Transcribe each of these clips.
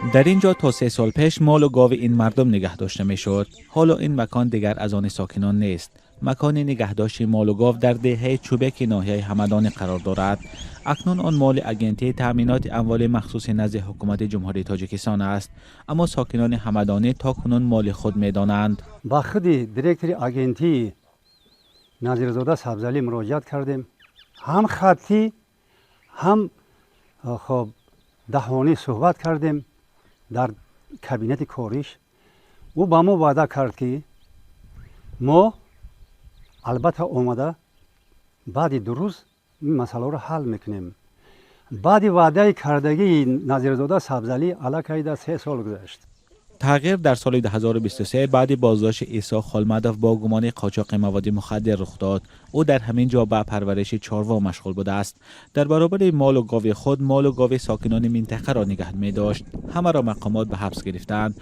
Дар ин ҷо то 3 сол пеш молу гови ин мардум нигаҳ дошта мешуд. Ҳоло ин макон дигар аз они сокинон нест. Макони нигаҳдошти молу гов дар деҳаи Чӯбеки ноҳияи Ҳамадонӣ қарор дорад. Акнун он моли Агентии таъминоти амволи махсуси назди Ҳукумати Ҷумҳурии Тоҷикистон аст, аммо сокинони Ҳамадонӣ то кунун моли худ медонанд. Ба худи директори агентии Назирзода Сабзалӣ муроҷиат кардем, ҳам хаттӣ, ҳам хоб даҳонӣ суҳбат кардем дар кабинети кориш. Ӯ ба мо ваъда кард, ки мо албатта омада баъди 2 рӯз ин масъаларо ҳал мекунем. Баъди ваъдаи кардагии Назирзода Сабзалӣ аллакайда 3 сол гузашт. Тағйир дар соли 2023 баъди боздошти Исо Холмадов бо гумони қочоқи маводи мухаддир рух дод. Ӯ дар ҳамин ҷо ба парвариши чорво машғул будааст. Дар баробари молу гови худ молу гови сокинони минтақаро нигаҳ медошт. Ҳамаро мақомот ба ҳабс гирифтаанд.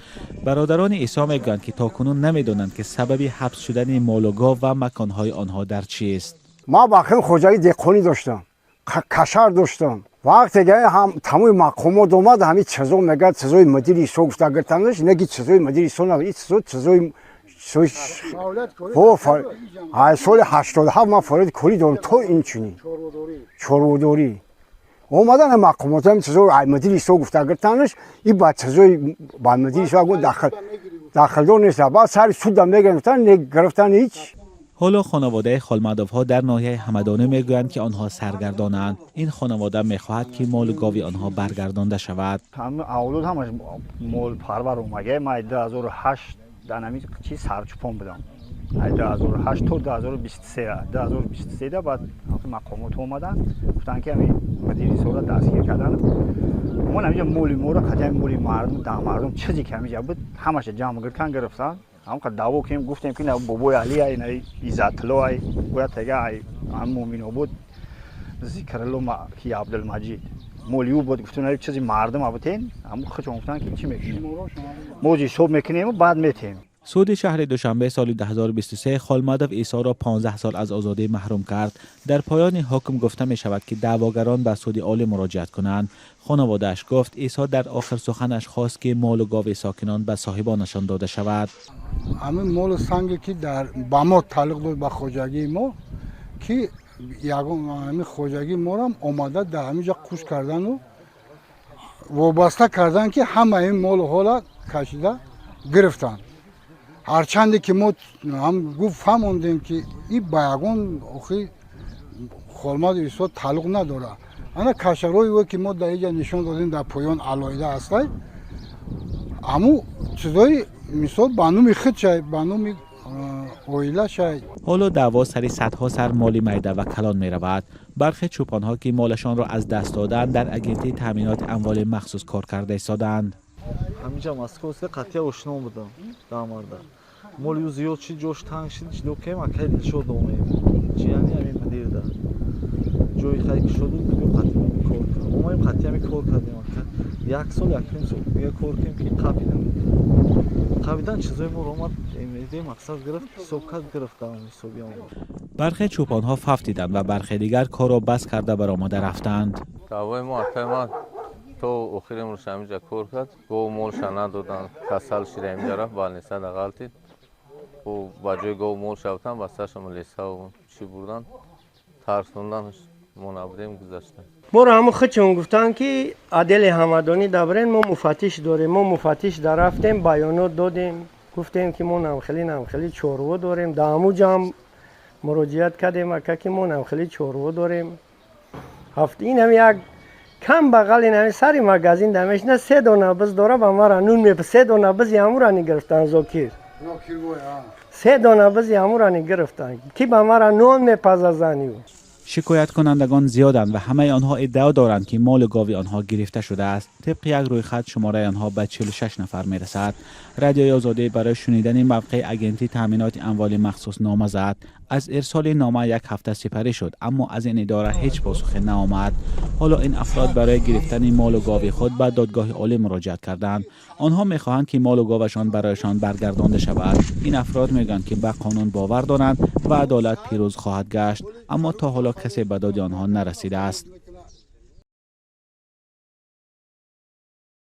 Бародарони Исо мегӯянд, ки то кунун намедонанд, ки сабаби ҳабс шудани молу гов ва маконҳои онҳо дар чист. Ман ба хел хоҷагии деҳқонӣ доштам, кашар доштам. Вақте ки ҳам тамоми мақомот омад, ҳамин чизо мегӯяд, чизои мудири Исо гуфта гиртанаш, неги чизои мудири Исо на, ин чизо чизои соли 87 ман фаъолияти корӣ дорам, то инчунин чорводорӣ. Омадан мақомот, ҳамин чизо мудири Исо гуфта гиртанаш, и ба чизои ба мудири Исо дахлдор нест. Баъд сари суда мегирифтан, гирифтан ҳеҷ. Ҳоло хонаводаи Холмадовҳо дар ноҳияи Ҳамадонӣ мегӯянд, ки онҳо саргардонанд. Ин хонавода мехоҳад, ки молу гови онҳо баргардонда шавад. Авлод ҳамаш молпарвар омага. Ман 2008 дар ҳамин чиз сарчупон будам, 2008 то 2023. 2023 да баъд мақомот омаданд, гуфтанд, ки ҳамин мудири сола дастгир карданд. Мо ҳаминҷа моли моро қатъи моли мардум, да мардум чизе ки ҳаминҷа буд, ҳамаша ҷамъ гиркан, гирифтанд. Ҳамқа даъво кунем, гуфтем, ки бобои Али ай, на Иззатулло ай, бояд тега ай Муминобод Зикрулло ки Абдулмаҷид моли ӯ буд. Гуфтем, чизи мардум абутен. Ҳамн худшон гуфтанд, ки чӣ мекунем, мо ҳисоб мекунем, баъд метем. Суди шаҳри Душанбе соли 2023 Холмадов Исоро 15 сол аз озодӣ маҳрум кард. Дар поёни ҳукм гуфта мешавад, ки даъвогарон ба суди олӣ муроҷиат кунанд. Хонаводааш гуфт, Исо дар охир суханаш хост, ки молу гови сокинон ба соҳибонашон дода шавад. Ҳамин молу санге, ки дар ба мо тааллуқ дошт, ба хоҷагии мо, ки ягон ҳамин хоҷагии морам омада дар ҳамин ҷо қуш кардану вобаста кардан, ки ҳамаи ин молу ҳола кашида гирифтанд. Ҳарчанде ки мо ҳам гуфт, фаҳмондем, ки и ба ягон охи Холмаду Исо тааллуқ надорад. Ана кашарои ӯ, ки мо дар иҷа нишон додем, дар поён алоҳида ҳастай, ҳамун чизои мисол ба номи худшай, ба номи оилашай. Ҳоло даъво сари садҳо сар моли майда ва калон меравад. Бархе чӯпонҳо, ки молашонро аз даст доданд, дар Агентии таъминоти амволи махсус кор карда истодаанд. Ҳаминҷа Московска қатъия ошно будам. Дамарда моли ӯ зиёд шид, ҷош танг шид, ҷидокем акай Дилшод омем, чи яъне ҳамин мудирда ҷои хай кушоду биё, қатъи кор кун. Омаем, қатъи ҳами кор кардем ака, як сол, якним сол дига кор кардем, ки қапидан, қапидан чизои моро омад, мақсад гирифт, ҳисоб кард, гирифт, ҳисоби омад. Бархе чӯпонҳо фавтиданд ва бархе дигар корро бас карда баромада рафтанд. Даъвои мо, акай ман то охири умрш ҳаминҷа кор кард, гов молша надоданд, касал шида, ҳаминҷа рафт, больница да ғалтид. Ба ҷои гов мол шавтан, ба саршам лесаву чӣ бурдан, тарсондан, мо набудем, гузаштан. Моро ҳамун худшон гуфтанд, ки отдели Ҳамадонӣ дабрен, мо муфаттиш дорем. Мо муфаттиш да рафтем, баёнот додем, гуфтем, ки мо намхели намхели чорво дорем. Да ҳамун ҷо муроҷиат кардем, ака, ки мо намхели чорво дорем. Ин ҳам як кам бағал, ин ҳами сари магазин дамешина, се дона биз дора, ба мара нун меп, се дона бизи ҳамура нигирифтан. Зокир, се дона бизи ҳамура нигирифтан, ки ба мара нон мепазазаню. Шикояткунандагон зиёданд ва ҳамаи онҳо иддао доранд, ки молу гови онҳо гирифта шудааст. Тибқи як рӯйхат, шумораи онҳо ба 46 нафар мерасад. Радиои Озодӣ барои шунидани мавқеи Агентии таъминоти амволи махсус нома зад. Аз ирсоли нома як ҳафта сипарӣ шуд, аммо аз ин идора ҳеҷ посухе наомад. Ҳоло ин афрод барои гирифтани молу гови худ ба Додгоҳи Олӣ муроҷиат карданд. Онҳо мехоҳанд, ки молу говашон барояшон баргардонда шавад. Ин афрод мегӯянд, ки ба қонун бовар доранд ва адолат пирӯз хоҳад гашт, аммо то ҳоло касе ба доди онҳо нарасидааст.